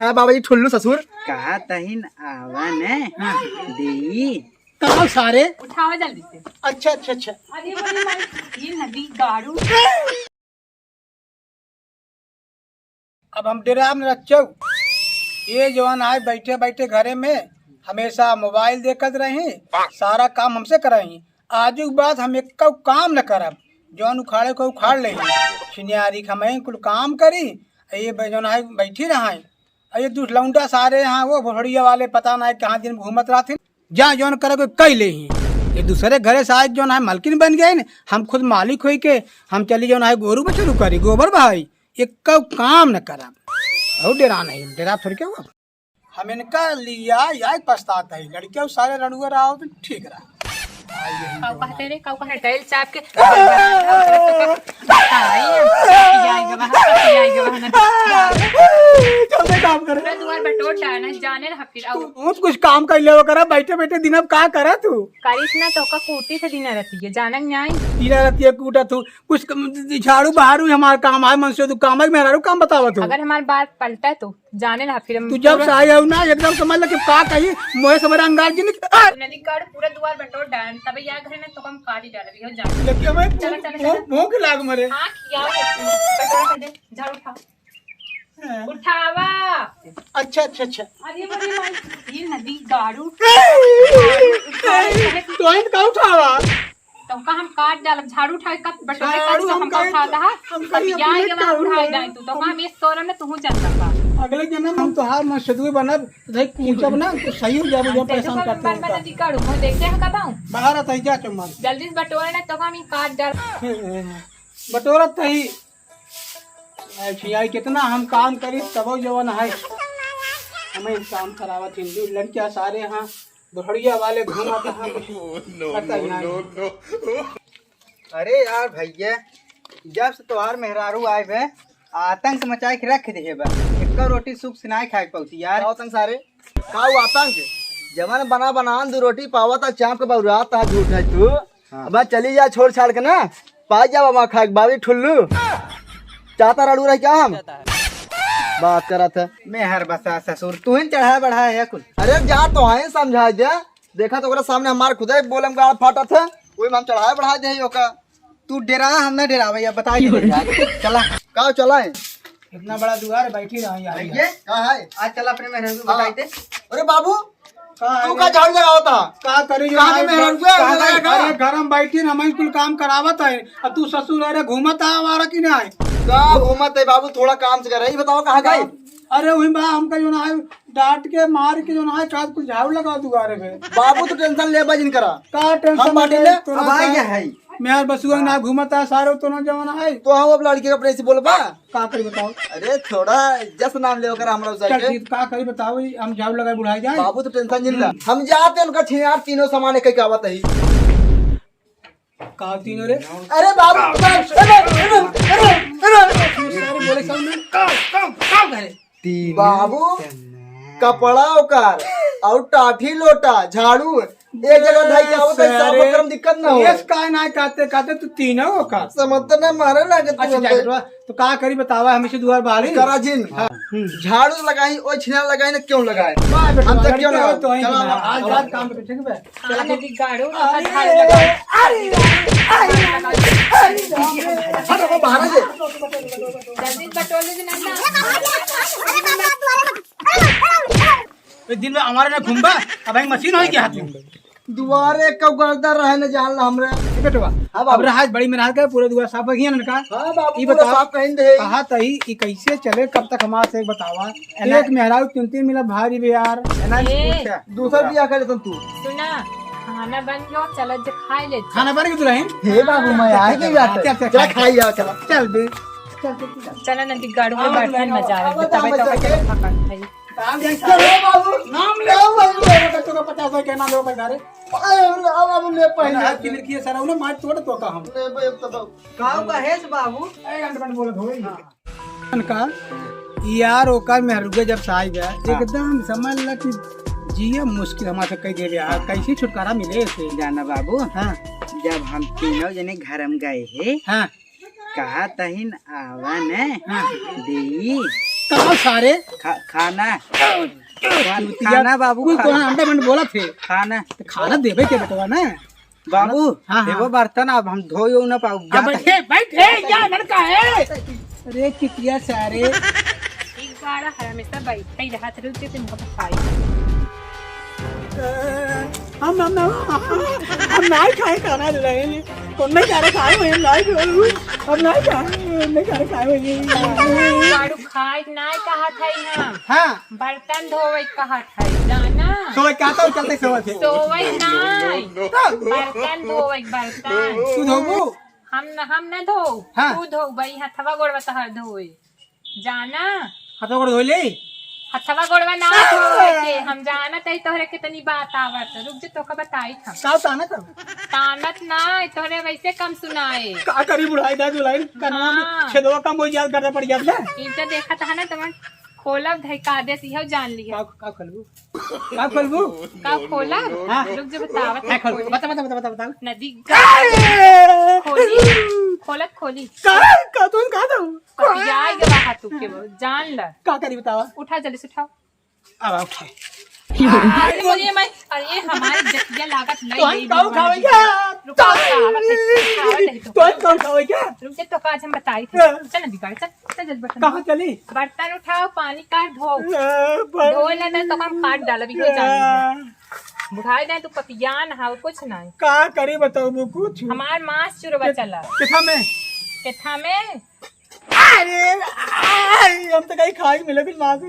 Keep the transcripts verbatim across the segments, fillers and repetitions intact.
हाँ बाबा जी, ठुल्लू ससुर। कहा तहिन आवा ने। हाँ। देई। कहाँ सारे? उठावा जल्दी से। अच्छा, अच्छा, अच्छा। अरे बोले भाई, ये नदी गाड़ू। अब हम डेराम न रच्चऊ। ये जवन आए बैठे बैठे घरे में हमेशा मोबाइल देखत रही, सारा काम हमसे कराई। आजू के बाद हम एक्को काम न करब। जौन उखाड़े को उखाड़ ले, छिनियारी खमई कुल काम करी, ये ब-, जौन है बैठी रहाई। ये दू लौंडा सारे यहाँ वो भोड़िया वाले पता ना कहाँ दिन घूमत रहथिन। जा जौन करे को कई ले ही। ये दूसरे घरे से आज जौन है मालकिन बन गए न, हम खुद मालिक होई के हम चली जौन है गोरू बछरू करी, गोबर बहाई, एक्को काम न करब। और डेरा नहीं, डेरा थोड़ी क्या हुआ? हम इनका लिया या पछतात है, लड़कियों सारे रड़ुआ रहा हो तो ठीक रहा। काऊ कहते रे, काऊ कहते? टाइल चाप के। जल्दी काम करे। पूरा दुआर बटोर डाला, जाने रहा फिर। आओ। तू कुछ काम कर ले करा, बैठे बैठे दिन अब का करा तू? करिस ना तो का कूटी से दिन रहती है, जानक न्याय। दिन रहती है कूटा तू, कुछ कम, झाड़ू बहारू हमार काम है, मन से तू काम है, मेहरारू काम बतावत हो। अगर हमार बात पलटा तो जाने ना फिर हम तू जब पूरा से आई हो ना, एकदम समझ ले कि का कही, मोहे से मेरा अंगार जी निक-, आ! नदी काट पूरा दुआर बटोर डालन, तबे या घरे में तो हम काट ही डालब, यो जान। लेकिन मैं चला, चला, भूख, चला। भूख लाग मरे। हाँ, खियाओ, बटोर के दे, झाड़ू उठा। हाँ। उठावा। अच्छा, अच्छा, अच्छा। अरे, अरे, भाई, ये नदी गाड़ू। तो इन का उठावा? तोहका हम काट डालब, झाड़ू उठावे का, बटोरे का, झाड़ू तो हम हमका कहीं, उठाता है। हम कहीं कभी अपने आए के बाद काम उठाए में। जाए तू, तो हम इस सोरम में तू चल सकता। अगले जन्म हम तोहार मसदूर बनब, तो भाई पूछब ना, तो सही हो जाबो, जो हम परेशान तो करते हैं बर्बाद उनका। नदी काढ़ू, मैं देखते हैं कब आऊँ। बाहर आता ही जा चम्मा। जल्दी से बटोरे ना, तो हम ही काट डाल। बटोरत ही। ऐसी आई कितना हम काम करी, तबो जवन है, हमें काम करावत हिंदू लड़कियां सारे यहाँ। बुढ़िया वाले घूमत हैं, कुछ no, पता ही no, नहीं। No, no। अरे यार भैया, जब से तोहार मेहरारू आए बे, आतंक मचाए के रख दे बा। एक रोटी सुख से नाय खाए के पौती यार। का आतंक सारे? का हुआ आतंक? जवन बना बनान दू रोटी पावत आ, चाप के बौरात आ, झूठ है तू। हाँ। अब चली जा छोड़ छाड़ के ना, पाई जा बाबा खाए के बाबी ठुल्लू। चाहता रड़ू रह क्या हम? बात करत है। मेहर बसा ससुर, तू ही चढ़ाए बढ़ाए है कुल। अरे जा तो है समझा दे, देखा तो ओकरा सामने हमार खुदे बोलम गाड़ फाटत है, वही में हम चढ़ाए बढ़ाए दे ओका। तू डेरा, हम ना डेरा भैया, बता दे। चला। का चला है? इतना बड़ा दुआर बैठी रहा यार। ये का है? आज चला अपने मेहरारू को हाँ। बताई दे। अरे बाबू, का तू है? का झाड़ू लगावत हा? का करी जो कहाँ के आज मेहरारू का? कहाँ का? अरे घर में बैठी ना, हम कुल काम करावत है। अब तू ससुर अरे घूमत आ हमारा कि नहीं? का घूमत है बाबू, थोड़ा काम से कर रही, बताओ कहाँ गई? अरे वही बा, हमका जो ना है, डांट के मार के जो ना है, का कुल झाड़ू लगा दुआरे पे। बाबू तू टेंशन ले बा जिन करा। का टेंशन हम बाटी ले? ले, तोरा अब आ का? गया है। मेहर बसुआ ना घूमत आ, सारे तो ना जवन है। तो हम अब लड़के के अपने से बोलबा। का करी बताओ? अरे थोड़ा इज्जत से नाम ले ओकर हमरा उसे चल के। ठीक, का करी बताओ, ई हम झाड़ू लगाए बुढ़ाई जाए। बाबू तो टेंशन जिन ला। हम्म। हम जाते उनका छिनार तीनों सामान एक एक आवत ही। का तीनों रे? अरे बाबू, अरे, अरे, अरे, अरे। सारे बोले सब में। का, का, का करे? तीन बाबू, चना। कपड़ा ओकर, और टाठी लोटा, झाड़ू, एक जगह धई के आवत है, साफ सारे। ओकर में दिक्कत ना हो। यस का ना कहते, कहते तू तीनों ओकर। समझते ना मारे लगे तू अच्छा, हमके। जा बेटवा, तो का करी बतावा, हमेशा दुआर बाहर ही। करा जिन। हाँ। हम्म। झाड़ू लगाई, ओए छिना लगाई ना, क्यों लगाए? वाह बेटवा, हम तो क्यों लड़के हो लगाए? तो ही चला, ना। आज चला। रात काम पे, ठीक है? हाँ, नदी गाड़ू, अरे, झाड़ू लगाओ। अरे, अरे, अरे, अरे, हट, वो बाहर आ जाए। जल्दी बटोले दे ना। ए, दिन में हमारे ना घूमबा, अब एक मशीन होई के हाथ में। दुआरे कब गर्दा रहे न जान ला हमरे। ए बेटवा, हाँ बाबू। अब रहा बड़ी मेहनत के पूरे दुआर साफ रखिए ना का? हाँ बाबू, ई पूरा बताओ, साफ कहीं दे। कहा तही, ई कैसे चले, कब तक हमारे से बतावा? एना- एक मेहरारू तीन तीन मिला भारी बे यार। एना ए। पूछा। दूसरा बियाह कर लेतन तू। सुना, खाना बन गयो, चल जे खाई ले। खाना बन गयो दुल्हन? हे बाबू, मैं आ गई बात। चल, चल, चल, चला खाई जाओ, चला। चल बे। चल, चल, चल। चला ना, गाड़ू में हाँ, बैठे दुल्हन, मजा आवे। आवा, तबे तो आवा, चल। थकान है। काम जाए चलो बाबू। नाम ले आओ बाबू, ले आओ, बच्चों का पचास रुपए के नाम ले आओ, भाई, अरे, अरे, ले आओ बाबू, ले पहले। हाथ की लड़की है, सर, उन्हें मार तोड़ तो का हम। ले भाई, अब तो दो। गाँव का है से बाबू? ए, अंड बंड बोलत होई। हाँ। का यार, ओकर मेहरुआ जब से आई बा, हाँ। एकदम समझ ला कि जिया मुश्किल हमारे से कई देवे यार, हाँ। कैसे छुटकारा मिले से? जाना बाबू, हाँ। जब हम तीनों जने घर में गए हैं, हाँ। कहा तहिन आवा न हाँ। देई। कहाँ सारे? खा-, खाना। चूतिया, खाना बाबू, कुल खाना। तोहार अंडा बंड बोलत है। खाना। तो खाना देबे के बेटवा ना। बाबू, हाँ, हाँ। एगो बर्तन अब हम धोयो ना पाऊ। अब बैठे, बैठे, क्या लड़का है? अरे कितिया सारे। एक गाड़ा है, हमेशा बैठे ही रहत, रुक के तुमको बताई। हम, हम, हम, हम नाहीं खाए खाना जो रहे हैं। तुमने क्या खाए हुए हैं? नाहीं खाए हुए। हम नाहीं खाए, हमने क्या खाए हुए हैं? गाड़ू खाए नाहीं कहा था यहाँ। हाँ। बर्तन धोवे कहा था, जाना? सोवे का तो चलते सोवे थे। सोवे नाहीं। तो? बर्तन धोवे, बर्तन। तू धोबू? हम न, हम न धो। हाँ। तू धो भाई, हथवा गोड़वा तोहर धोए। जाना? हथवा गोड़ धो ले। हथवा गोड़वा ना धोए के, हम जानत हई तोहरे कितनी बात आवत। रुक जे, तोका बताई हम। का तानत हम? तानत ना, तोहरे वैसे कम सुनाए। का करी बुढ़ाई दा दुल्हन, कनवा में हाँ। छेदवा कम हो जात, गर्दा पड़ जात ना। इनका देखत है ना, तुम खोलब धई का देस, इहो जान लिया। का, का खोलबू? का खोलबू? का खोला? हाँ। रुक जे, बतावत का है, खोलबू? खोली। बता, बता, बता, बता, बता। नदी का खोली, खोलत खोली। का, का, तुम का दो? पतिया गवा हाथ के वो, जान ल। का करी बतावा? उठा, जल्दी से उठाओ। अब उठा। अरे, बोलिए मैं, अरे, हमारी जतिया लागत नहीं तो हम गई काऊ भगवान खावे जी। क्या? रुको, बतावत है, बतावत है तो। तो हम काऊ खावे क्या? रुक जा, तो का आज हम बताई थे। हाँ। चल ना बिगाड़, चल, चल जल्दी बर्तन कहाँ धो। चली? बर्तन उठाओ, पानी काट धो। हाँ, पर धो लेना तो हम काट डालब, इहो जान ले। हाँ। बुढ़ाई जाए तो पतियान है, और कुछ नहीं। का करी बताओ वो कुछ? हमार मांस चुरवा के-, चला। किथा में? किथा में? अरे, अरे, हम तो कहीं खाई मिले कुछ मांस।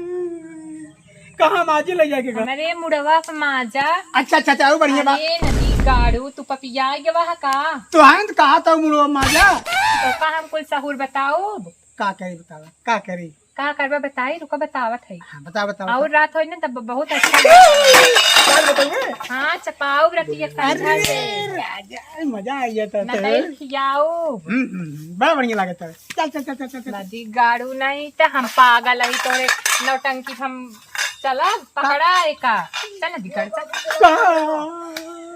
कहाँ माजी ले जाके घर? हमारे मुड़वा पे माजा। अच्छा, अच्छा, अच्छा, वो बढ़िया बात। अरे, नदी गाड़ू, तू पपिया गवा है का? तो हम तो कहा था मुड़वा माजा। तो का हम कुछ सहूर बताओ? का करी बतावा, का करी? का करबा बताई, रुका बतावत है। हाँ, बता, बता, बता। और रात होई ना तब बहुत अच्छा लगता है। का बताइए? हाँ, चपाऊ रतिया अरे, समझा दे। राजा, मजा आ गया था ना तो। तैल खियाओ। हम्म, हम्म, हम्म, बड़ा बढ़िया लागत है। चल, चल, चल, चल, चल, चल। नदी गाड़ू नहीं तो हम पागल है तोरे नौटंकी हम चला पकड़ा है का? चल नदी गाड़, चल। का?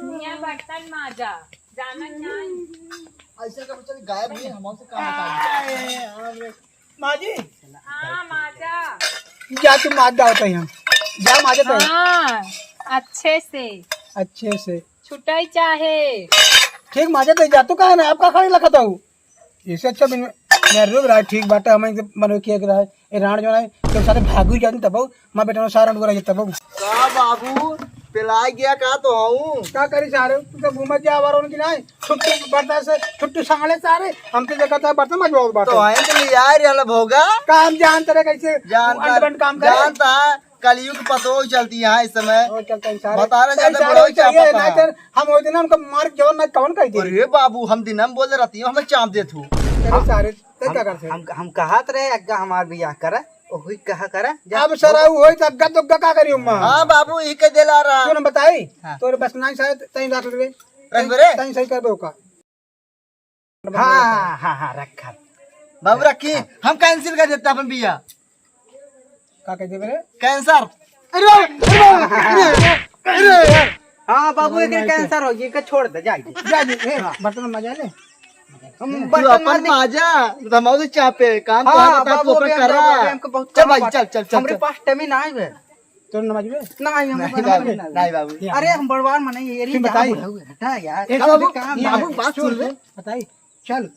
दुनिया बर्तन माजा, जाना क्या है? ऐसे कब चल गायब हुई, हम आपसे काम बता दें। आए, आए। माँ जी। हाँ, माजा। जा तू माज जाओ तई हम। जा माजा तई। हाँ, अच्छे से। अच्छे से। छुटाई चाहे। ठीक माजा तई जा तू कहाँ ना, आपका खाली लखत हूँ। इससे अच्छा बिन मेरे रोग रहा है, ठीक बात है, हमें इनके मनो किया के रहा है। ए राण जो है, तो सारे भागू जाती तब, माँ बेटा सारा लोग रह जाता तब। का बाबू, पिलाए गया का तो हूँ? का करी सारे, तू तो घूमत जा आवार उनकी नहीं। छुट्टी बर्दाश्त से, छुट्टी सांगले सारे, हम तो देखा था बर्तन मजवाओ बात तो है। आए तो ले आए रे अलग होगा। का हम जानते रहे कैसे जानता, अंड बंड काम करे? जानता, कलयुग पतो चलती है इस समय। और चलता है सारे। बता रहे सही ज्यादा सारे बड़ा चाहिए, चापा ना था। तो हम वो दिन हमको मार जवान ना कौन कह दे। अरे बाबू, हम दिन हम बोले रहती हूँ, हमें चाप देत हूँ। चलो सारे, तब हम, क्या करते हैं? हम, हम कहा तो रहे अग्गा हमार बियाह करा, ओही कहा करा, जा। अब सर, वो होई तो अग्गा तो अग्गा का करी उम्मा? हाँ बाबू, ई के दिला रहा। तू ना बताई, हाँ। तोरे बस नाई शायद तई रख लेबे। रख दे रे। तई सही करबे ओका। हाँ, हाँ, हाँ, रखा। बाबू रखी, हाँ। हम cancel कर देते अपन बिया। का कह देबे रे? Cancer। अरे, अरे, अरे, अरे, अरे। हाँ, बाबू, अरे, एकरे नहीं तो। Cancer हो गई, इनका छोड़ दे, जाए दे। जा दे, ए, हाँ। बर्तन मजा ले। हम तू बर्तन अपन मार दे। माजा, तो हम और चापे, काम तो हाँ, है, बता, बाबू, तू अपन अभी हम कर रहा। अभी हमको बहुत चल काम भाई, बात चल, है। चल, चल, हमरे चल। पास time ही ना है बे। तोर नमाज बे? नहीं, हम नहीं बर्तन बाबू, नहीं। नहीं बाबू। अरे, हम बड़वार मने, ये तुम क्या बताइए। बुढ़ऊ है, हटा यार। ए, बाबू, बाबू, बात सुन ले। बताई, चल,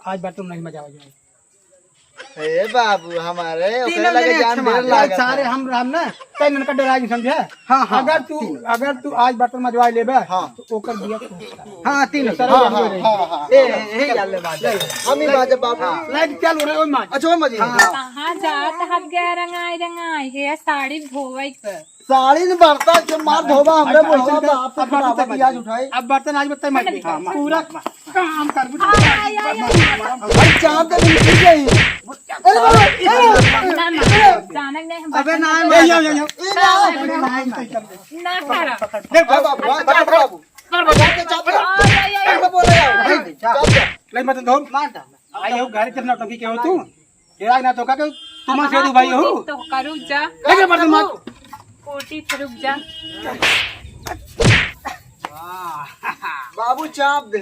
आज बार तुम नहीं मजा आ जाए। ए बाबू, हमारे तीनों ओकरे लगे जने जान अच्छा देर मार। लागत सारे है। हम, हम ना, कई ननका डरा के समझे। हाँ, हाँ, अगर तू, तीनों। अगर तू आज बर्तन मजवा लेबे, हाँ। तो ओकर बिया तू। हाँ, तीनों। सारे हाँ, बिया हाँ, रही। हाँ, हाँ। ए, ए, ए, यार ले बात। हम ही बाजे बाबू। हाँ। लाइट चल रहे, ओए माँ। अच्छा, ओए माँ जी। हाँ। कहाँ जात हाथ गया रंगाई, रंगाई, हे साड़ी धोवे के। साड़ी न बर्तन जो मार धोबा हमरे अब बुढ़वा बर्तन, बाप से अब बर्तन फटाफट मत आज दे। उठाई। अब बर्तन आज बर्तन मत दे। हाँ, पूरा मार। काम कर बुझ। आई, आई, आई, आई। भाई चांद तो नहीं गई। अरे बाबा, अरे। ना, ना, अचानक नहीं हम अबे बर्तन ना, नहीं, नहीं, नहीं, नहीं। ए, ना, ना, ना, ना, ना। ना करा। देख बाबू, बाबू, बाबू, बाबू। कर बता के चाप। आई, आई, आई, आई। कर बोल रहा है। नहीं, नहीं, चाप। चाप, चाप। नहीं, मत धो। मार डाल। आई हो, घर के नौटंकी के हो तू? ये राग ना तो का के तुम से दू भाई हो? तो करू जा। लगे मर्द मार। कोटी पे रुक जा। बाबू चाप दे।